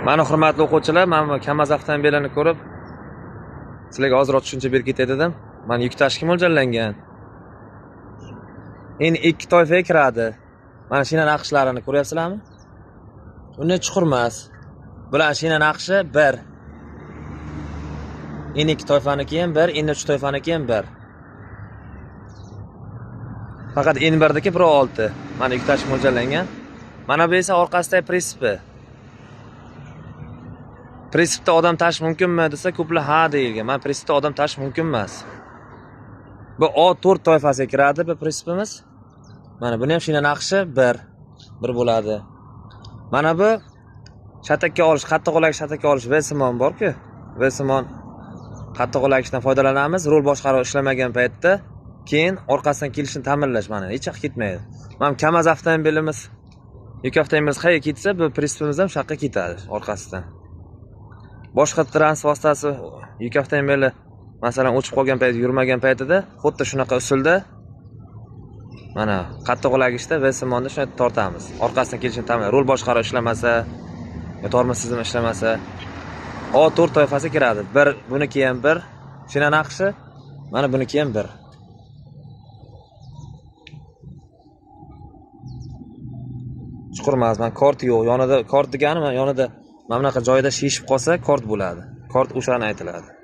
Mana hurmatli o'quvchilar, mana bu KAMAZ avtomobilini ko'rib, sizlarga ozroq tushuncha berib ketay dedim. Mana yuk tashishga mo'ljallangan. Endi ikki toifaga kiradi. Mana shina naqshlarini ko'ryapsizlarmi? Unday chuqur emas. Bular shina naqshi 1. Endi ikki toifaniki ham 1, endi uch toifaniki ham 1. Faqat N1diki 1.6. Mana yuk tashish mo'ljallangan. Mana bu esa orqasidagi prinsipi. Prinsipda odam tashish mumkinmi desa, ko'plar ha deyilgan. Mana prinsipda odam tashish mumkin emas. Bu A4 toifasiga kiradi bu prinsipimiz. Mana buni ham shina naqshi 1. 1 bo'ladi. Mana bu shatakka olish, qattiq shatakka olish V-simon bor-ku. V-simon qattiq olakishdan foydalanamiz. Rul boshqaruv ishlamagan paytda keyin orqasidan kelishini ta'minlash mana hech yoqqa ketmaydi. Mana KAMAZ avtomobilimiz, yuk avtomobilimiz qayerga ketsa, bu prinsipimiz ham shu yoqqa ketadi orqasidan. Boshqa transport vositasi yuk avtomobili masalan o'chib qolgan payt, yurmagan paytida xuddi shunaqa usulda mana qattiq olagishda V-simonda shuni tortamiz. Orqasidan kelishini ta'minlaydi. Rul boshqaruv ishlamasa, yo tormoz tizimi ishlamasa A4 toifasi kiradi. 1, buniki ham 1, shina naqshi, mana buniki ham 1. Chuqur emas, mana kort yo'q. Yonida kort degani mana yonida mana bunaqa joyda shishib qolsa kort bo'ladi. Kort o'shani aytiladi.